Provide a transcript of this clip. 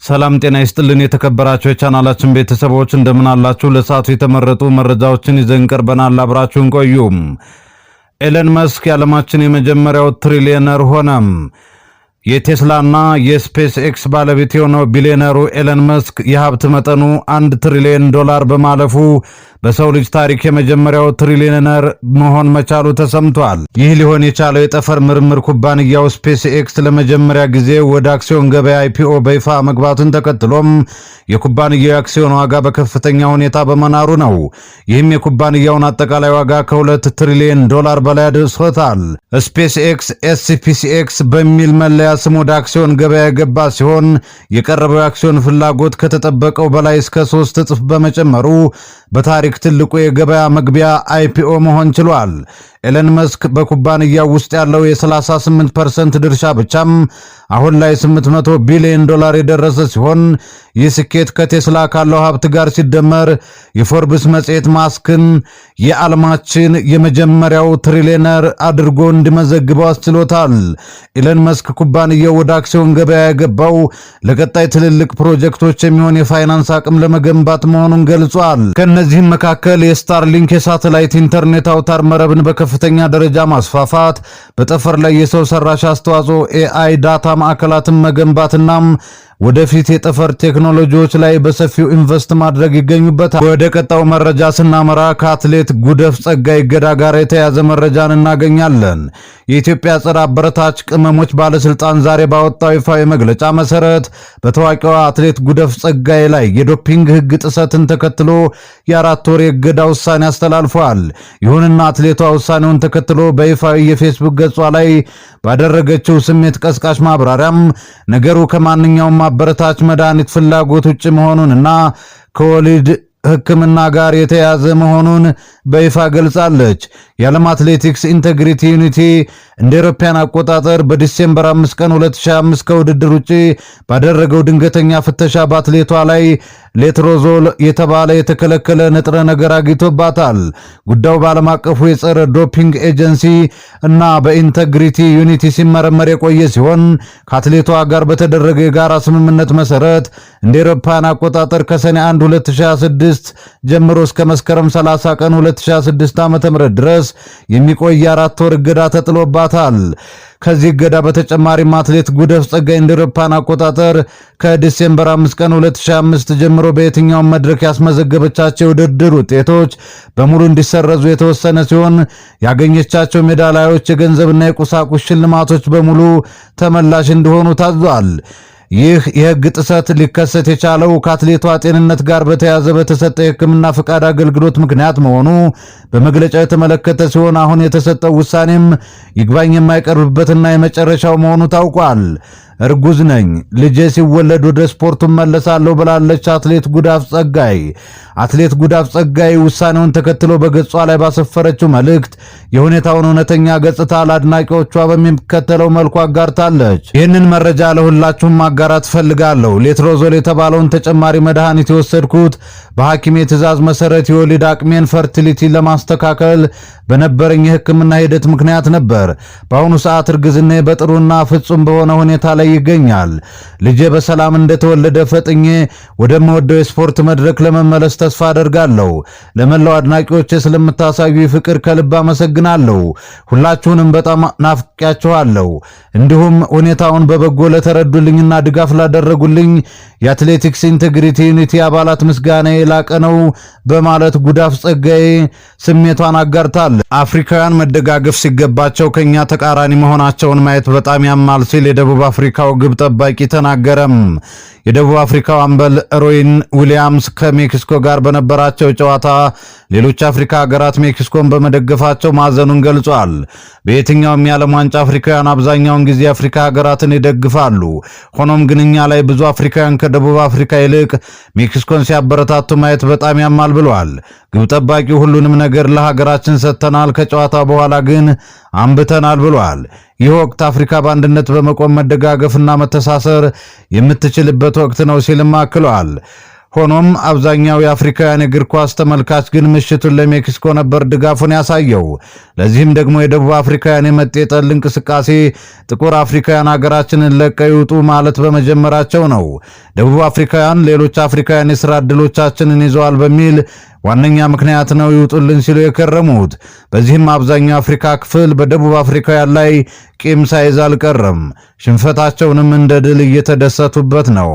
ሰላም ጤና ይስጥልን። የተከበራችሁ የቻናላችን ቤተሰቦች፣ እንደምን አላችሁ? ለሰዓቱ የተመረጡ መረጃዎችን ይዘን ቀርበናል። አብራችሁን ቆዩ። ኤለን መስክ የዓለማችን የመጀመሪያው ትሪሊየነር ሆነም። የቴስላና የስፔስ ኤክስ ባለቤት የሆነው ቢሊዮነሩ ኤለን መስክ የሀብት መጠኑ 1 ትሪሊዮን ዶላር በማለፉ በሰው ልጅ ታሪክ የመጀመሪያው ትሪሊየነር መሆን መቻሉ ተሰምቷል። ይህ ሊሆን የቻለው የጠፈር ምርምር ኩባንያው ስፔስ ኤክስ ለመጀመሪያ ጊዜ ወደ አክሲዮን ገበያ IPO በይፋ መግባቱን ተከትሎም የኩባንያው የአክሲዮን ዋጋ በከፍተኛ ሁኔታ በመናሩ ነው። ይህም የኩባንያውን አጠቃላይ ዋጋ ከ2 ትሪሊዮን ዶላር በላይ አድርሶታል። ስፔስ ኤክስ SPCX በሚል መለያ ስም ወደ አክሲዮን ገበያ የገባ ሲሆን የቀረበው የአክሲዮን ፍላጎት ከተጠበቀው በላይ እስከ 3 እጥፍ በመጨመሩ በታሪክ ትልቁ የገበያ መግቢያ IPO መሆን ችሏል። ኤለን መስክ በኩባንያው ውስጥ ያለው የ38% ድርሻ ብቻም አሁን ላይ 800 ቢሊዮን ዶላር የደረሰ ሲሆን ይህ ስኬት ከቴስላ ካለው ሀብት ጋር ሲደመር የፎርብስ መጽሔት ማስክን የዓለማችን የመጀመሪያው ትሪሊየነር አድርጎ እንዲመዘግበው አስችሎታል። ኤለን መስክ ኩባንያው ወደ አክሲዮን ገበያ የገባው ለቀጣይ ትልልቅ ፕሮጀክቶች የሚሆን የፋይናንስ አቅም ለመገንባት መሆኑን ገልጿል። ከእነዚህም መካከል የስታርሊንክ የሳተላይት ኢንተርኔት አውታር መረብን በከፍተኛ ደረጃ ማስፋፋት፣ በጠፈር ላይ የሰው ሰራሽ አስተውሎት AI ዳታ ማዕከላትን መገንባትናም ወደፊት የጠፈር ቴክኖሎጂዎች ላይ በሰፊው ኢንቨስት ማድረግ ይገኙበታል። ወደ ቀጣዩ መረጃ ስናመራ ከአትሌት ጉዳፍ ጸጋይ እገዳ ጋር የተያያዘ መረጃን እናገኛለን። የኢትዮጵያ ጸረ አበረታች ቅመሞች ባለስልጣን ዛሬ ባወጣው ይፋዊ መግለጫ መሰረት በታዋቂዋ አትሌት ጉዳፍ ጸጋይ ላይ የዶፒንግ ሕግ ጥሰትን ተከትሎ የ4 ወር የእገዳ ውሳኔ አስተላልፏል። ይሁንና አትሌቷ ውሳኔውን ተከትሎ በይፋዊ የፌስቡክ ገጿ ላይ ባደረገችው ስሜት ቀስቃሽ ማብራሪያም ነገሩ ከማንኛውም አበረታች መድኃኒት ፍላጎት ውጭ መሆኑንና ከወሊድ ሕክምና ጋር የተያያዘ መሆኑን በይፋ ገልጻለች። የዓለም አትሌቲክስ Integrity Unit እንደ አውሮፓውያን አቆጣጠር በ December 5 ቀን 2025 ከውድድር ውጪ ባደረገው ድንገተኛ ፍተሻ በአትሌቷ ላይ letrozole የተባለ የተከለከለ ንጥረ ነገር አግኝቶባታል። ጉዳዩ በዓለም አቀፉ የጸረ ዶፒንግ ኤጀንሲ እና በ Integrity Unit ሲመረመር የቆየ ሲሆን ከአትሌቷ ጋር በተደረገ የጋራ ስምምነት መሰረት እንደ አውሮፓውያን አቆጣጠር ከሰኔ 1 2026 ጀምሮ እስከ መስከረም 30 ቀን 2026 ዓ.ም ድረስ የሚቆይ የ4 ወር እገዳ ተጥሎባታል። ከዚህ እገዳ በተጨማሪም አትሌት ጉዳፍ ጸጋይ እንደ አውሮፓውያን አቆጣጠር ከ December 5 ቀን 2005 ጀምሮ በየትኛውም መድረክ ያስመዘገበቻቸው የውድድር ውጤቶች በሙሉ እንዲሰረዙ የተወሰነ ሲሆን ያገኘቻቸው ሜዳሊያዎች፣ የገንዘብና የቁሳቁስ ሽልማቶች በሙሉ ተመላሽ እንዲሆኑ ታዟል። ይህ የሕግ ጥሰት ሊከሰት የቻለው ከአትሌቷ ጤንነት ጋር በተያያዘ በተሰጠ የሕክምና ፍቃድ አገልግሎት ምክንያት መሆኑ በመግለጫው የተመለከተ ሲሆን አሁን የተሰጠው ውሳኔም ይግባኝ የማይቀርብበትና የመጨረሻው መሆኑ ታውቋል። እርጉዝ ነኝ፣ ልጄ ሲወለድ ወደ ስፖርቱ እመለሳለሁ ብላለች አትሌት ጉዳፍ ጸጋይ። አትሌት ጉዳፍ ጸጋይ ውሳኔውን ተከትሎ በገጿ ላይ ባሰፈረችው መልእክት የሁኔታውን እውነተኛ ገጽታ ለአድናቂዎቿ በሚከተለው መልኩ አጋርታለች። ይህንን መረጃ ለሁላችሁም ማጋራት እፈልጋለሁ። Letrozole የተባለውን ተጨማሪ መድኃኒት የወሰድኩት በሐኪሜ ትዕዛዝ መሰረት የወሊድ አቅሜን fertility ለማስተካከል በነበረኝ የሕክምና ሂደት ምክንያት ነበር። በአሁኑ ሰዓት እርግዝናዬ በጥሩና ፍጹም በሆነ ሁኔታ ላይ ይገኛል። ልጄ በሰላም እንደተወለደ ፈጥኜ ወደምወደው የስፖርት መድረክ ለመመለስ ተስፋ አደርጋለሁ። ለመላው አድናቂዎቼ ስለምታሳዩኝ ፍቅር ከልብ አመሰግናለሁ። ሁላችሁንም በጣም ናፍቄያችኋለሁ። እንዲሁም ሁኔታውን በበጎ ለተረዱልኝና ድጋፍ ላደረጉልኝ የአትሌቲክስ Integrity Unit አባላት ምስጋናዬ የላቀ ነው በማለት ጉዳፍ ጸጋዬ ስሜቷን አጋርታለች። አፍሪካውያን መደጋገፍ ሲገባቸው ከኛ ተቃራኒ መሆናቸውን ማየት በጣም ያማል ሲል የደቡብ አፍሪካው ግብ ጠባቂ ተናገረም። የደቡብ አፍሪካው አምበል ሮይን ዊሊያምስ ከሜክሲኮ ጋር በነበራቸው ጨዋታ ሌሎች አፍሪካ ሀገራት ሜክሲኮን በመደገፋቸው ማዘኑን ገልጿል። በየትኛውም የዓለም ዋንጫ አፍሪካውያን አብዛኛውን ጊዜ አፍሪካ ሀገራትን ይደግፋሉ። ሆኖም ግን እኛ ላይ ብዙ አፍሪካውያን ከደቡብ አፍሪካ ይልቅ ሜክሲኮን ሲያበረታቱ ማየት በጣም ያማል ብሏል። ግብ ጠባቂው ሁሉንም ነገር ለሀገራችን ሰጥተናል፣ ከጨዋታ በኋላ ግን አንብተናል ብሏል። ይህ ወቅት አፍሪካ በአንድነት በመቆም መደጋገፍና መተሳሰር የምትችልበት ወቅት ነው ሲልም አክሏል። ሆኖም አብዛኛው የአፍሪካውያን የእግር ኳስ ተመልካች ግን ምሽቱን ለሜክሲኮ ነበር ድጋፉን ያሳየው። ለዚህም ደግሞ የደቡብ አፍሪካውያን የመጤ ጠል እንቅስቃሴ ጥቁር አፍሪካውያን ሀገራችንን ለቀው ይውጡ ማለት በመጀመራቸው ነው። ደቡብ አፍሪካውያን ሌሎች አፍሪካውያን የሥራ ዕድሎቻችንን ይዘዋል በሚል ዋነኛ ምክንያት ነው ይውጡልን ሲሉ የከረሙት። በዚህም አብዛኛው አፍሪካ ክፍል በደቡብ አፍሪካውያን ላይ ቂም ሳይዝ አልቀረም። ሽንፈታቸውንም እንደ ድል እየተደሰቱበት ነው።